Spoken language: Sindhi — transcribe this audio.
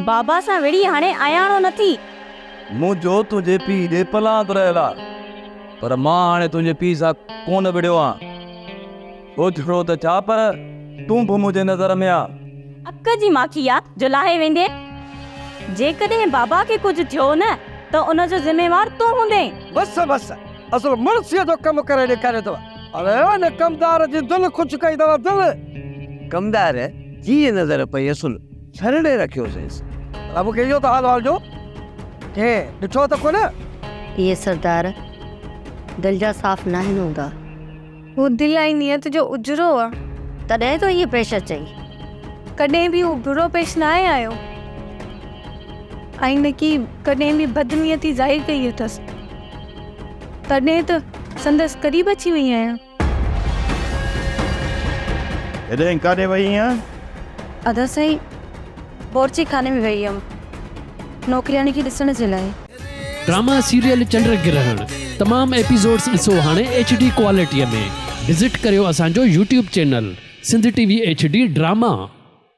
بابا سان وڙهي هاڻي اياڻو نه ٿي. منهنجو تنهنجي پيء ڏي پلاند رهيل آ، پر مان هاڻي تنهنجي پيء سان ڪونه وڙهيو آن. اوجهڙو ته ڇا پر تون به منهنجي نظر ۾ آ. اڪ جي ماکي آ جو لاهي ويندين. جيڪڏهن بابا کي ڪجهه ٿيو نه ته ان جو ذميوار تون هوندين. بس بس اصل مڙسيء جو ڪم ڪري ڏيکاريو اٿو. اڙي ان ڪمدار جي دل خوش ڪئي اٿو دل. ڪمدار جيئن نظر پئي اصل ڇرڙي رکيوسينس. ڀلا مون کي اهو ته حال احوال ڏيو. ڪنهن ڏٺو ته ڪونه؟ اهي سردار دل جا صاف ناهن هوندا. هو دل ۽ نيت جو اجرو آ. تڏهن ٿو ائين پيش اچئي. ڪڏهن به هو برو پيش ناهي آيو ۽ نه ڪي ڪڏهن به بدنيتي ظاهر ڪئي اٿس. تڏهن ته سندس قريب اچي وئي آهيان. هيڏانهن ڪاڏي وئي هئين؟ ادا سائين بورچي خاني ۾ وئي هيم نوڪرياڻي کي ڏسڻ جي لاء. ڊراما سيريل چنڊ گرهڻ تمام ايپيسوڊس ڏسو هاڻي ايڇ ڊي ڪوالٽي ۾ وزٽ ڪريو اسان جو YouTube channel Sindh T V H D drama.